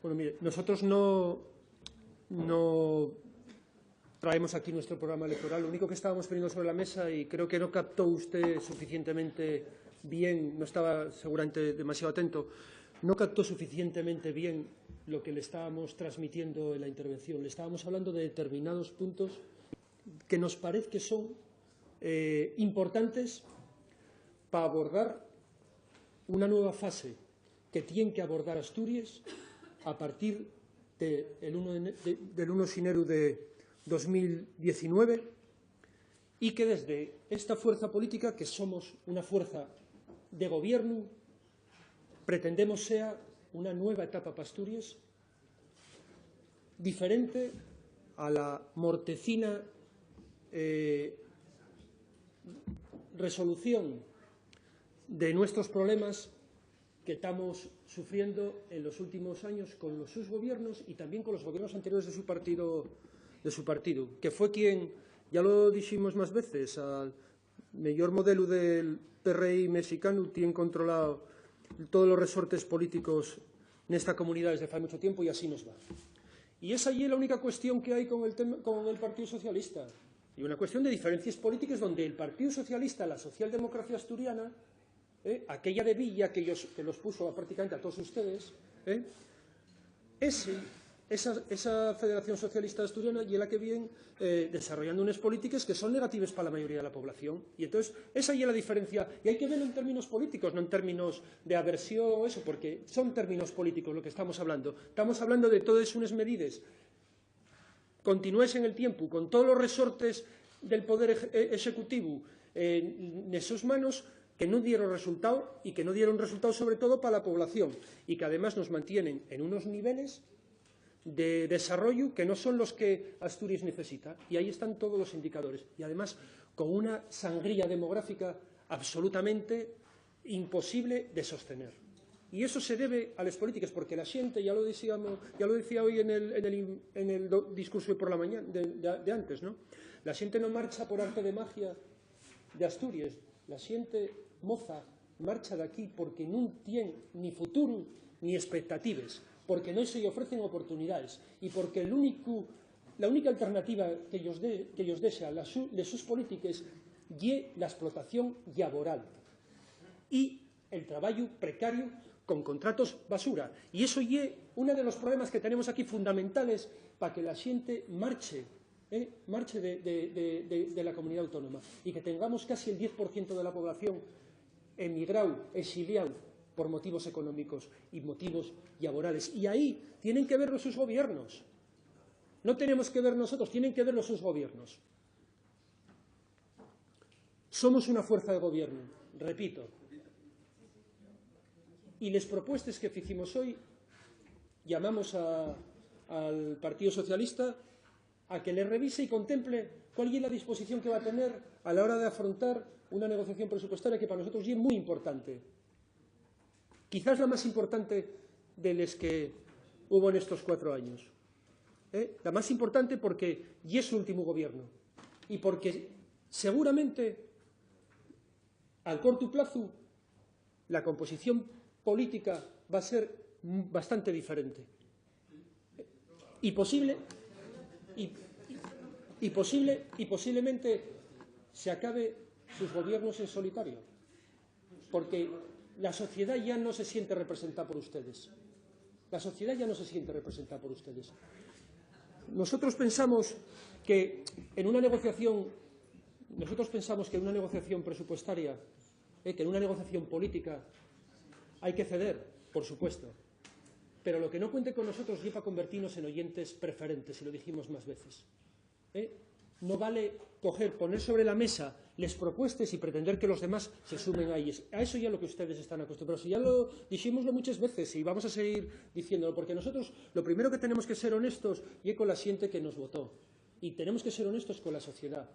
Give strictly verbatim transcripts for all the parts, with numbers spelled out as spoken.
Bueno, mire, nosotros no, no traemos aquí nuestro programa electoral. Lo único que estábamos poniendo sobre la mesa, y creo que no captó usted suficientemente bien, no estaba seguramente demasiado atento, no captó suficientemente bien lo que le estábamos transmitiendo en la intervención. Le estábamos hablando de determinados puntos que nos parece que son, eh, importantes para abordar una nueva fase que tiene que abordar Asturias a partir de el uno de ene-, de, del uno de xineru de dos mil diecinueve, y que desde esta fuerza política, que somos una fuerza de gobierno, pretendemos sea una nueva etapa para Asturias, diferente a la mortecina, eh, resolución de nuestros problemas que estamos sufriendo en los últimos años con los sus gobiernos y también con los gobiernos anteriores de su partido, de su partido, que fue quien, ya lo dijimos más veces, al mellor modelu del P R I mexicanu tien controlao todos los resortes políticos nesta comunidá desde fai mucho tiempo, y así nos va. Y esa ye la única cuestión que hai con el tema, con el Partido Socialista. Y una cuestión de diferencias políticas donde el Partido Socialista, la socialdemocracia asturiana, eh, aquella de Villa que, ellos, que los puso a prácticamente a todos ustedes, eh, ese, esa, esa Federación Socialista Asturiana ye la que vien, eh, desarrollando unes polítiques que son negatives pa la mayoría de la población. Y entonces, esa ye la diferencia. Y hai que velo en términos políticos, no en términos de aversión o eso, porque son términos políticos lo que estamos hablando. Estamos hablando de todes unes medides continuése en el tiempu, con todos los resortes del poder eje-, e-, executivu, eh, nes sos manos, que nun dieron resultao, y que no dieron resultao sobre todo pa la población, y que además nos mantienen en unos niveles de desarrollo que no son los que Asturias necesita. Y ahí están todos los indicadores. Y además, con una sangría demográfica absolutamente imposible de sostener. Y eso se debe a les polítiques, porque la xente, ya lo decíamos, ya lo decía hoy en el, en el in-, en el do-, discurso de por la mañana, de, de, de antes, ¿no? La xente no marcha por arte de magia de Asturias. La xente moza marcha d'aquí porque nun tien ni futuru ni expectatives, porque non se ofrecen oportunidades y porque el único, la única alternativa que ellos de-, que ellos dexa la su-, les sus polítiques ye la explotación llaboral y el trabayu precario con contratos basura. Y eso ye uno de los problemas que tenemos aquí fundamentales pa que la xente marche, eh, marche de, de, de, de, de la comunidad autónoma y que tengamos casi el diez por ciento de la población emigrao, exiliao por motivos económicos y motivos llaborales. Y ahí tienen que ver los sus gobiernos. No tenemos que ver nosotros, tienen que ver los sus gobiernos. Somos una fuerza de gobierno, repito. Y les propuestes que ficimos hoy, llamamos a, al Partido Socialista a que le revise y contemple cuál ye la disposición que va a tener a la hora de afrontar una negociación presupuestaria que pa nosotros ye muy importante. Quizás la más importante de les que hubo en estos cuatro años. ¿Eh? La más importante porque ye su último gobierno y porque seguramente al corto plazo la composición política va a ser m-, bastante diferente. Y posible, y, y posible, y posiblemente se acabe sus gobiernos en solitario. Porque la sociedad ya no se siente representada por ustedes. La sociedad ya no se siente representada por ustedes. Nosotros pensamos que en una negociación, nosotros pensamos que en una negociación presupuestaria, eh, que en una negociación política hay que ceder, por supuesto. Pero lo que no cuente con nosotros ye pa convertirnos en oyentes preferentes, y lo dijimos más veces. ¿Eh? No vale coger, poner sobre la mesa les propuestes y pretender que los demás se sumen a ellas. A eso ya lo que ustedes están acostumbrados. Y ya lo dijimoslo muchas veces y vamos a seguir diciéndolo, porque nosotros lo primero que tenemos que ser honestos ye con la xente que nos votó. Y tenemos que ser honestos con la sociedad.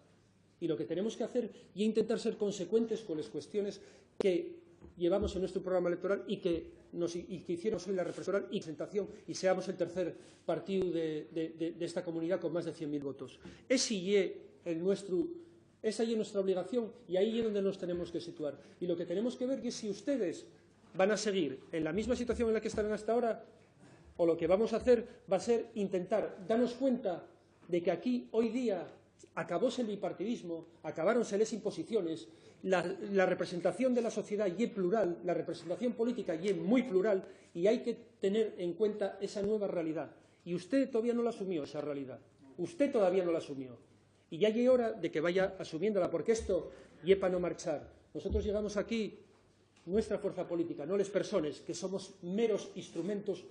Y lo que tenemos que hacer ye intentar ser consecuentes con les cuestiones que llevamos en nuestro programa electoral y que, nos, y que hicieron hoy la representación y presentación y seamos el tercer partido de, de, de, de esta comunidad con más de cien mil votos. Ese ye el nuestro, esa ye nuestra obligación y ahí es donde nos tenemos que situar. Y lo que tenemos que ver es si ustedes van a seguir en la misma situación en la que estaban hasta ahora O lo que vamos a hacer va a ser intentar darnos cuenta de que aquí, hoy día, acabóse el bipartidismo, acabáronse les imposiciones, la, la representación de la sociedad ye plural, la representación política ye muy plural, y hay que tener en cuenta esa nueva realidad. Y usted todavía no la asumió, esa realidad. Usted todavía no la asumió. Y ya ye hora de que vaya asumiéndola, porque esto ye pa no marchar. Nosotros llegamos aquí, nuestra fuerza política, no les persones, que somos meros instrumentos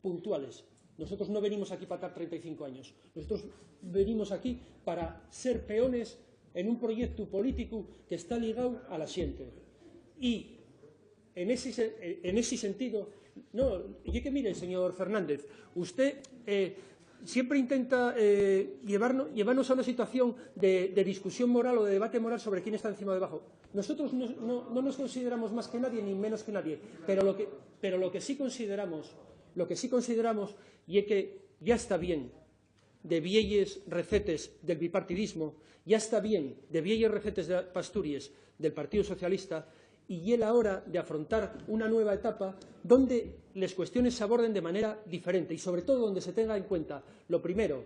puntuales. Nosotros no venimos aquí pa tar trenta y cinco años. Nosotros venimos aquí para ser peones en un proyectu políticu que está ligao a la xente. Y en ese, se- en ese sentido, no, ye que mire, señor Fernández, usted, eh, siempre intenta, eh, llevarno- llevarnos a una situación de, de discusión moral o de debate moral sobre quién está encima o debajo. Nosotros no, no- no nos consideramos más que nadie ni menos que nadie, pero lo que, pero lo que sí consideramos, lo que sí consideramos ye que ya está bien de vielles recetes del bipartidismo, ya está bien de vielles recetes de, pa Asturies del Partido Socialista, y ye la hora de afrontar una nueva etapa donde les cuestiones se aborden de manera diferente y, sobre todo, donde se tenga en cuenta, lo primero,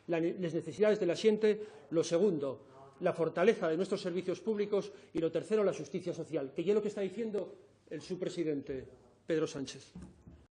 la ne- les necesidades de la xente, lo segundo, la fortaleza de nuestros servicios públicos y, lo tercero, la xusticia social, que ye lo que está diciendo el su presidente, Pedro Sánchez.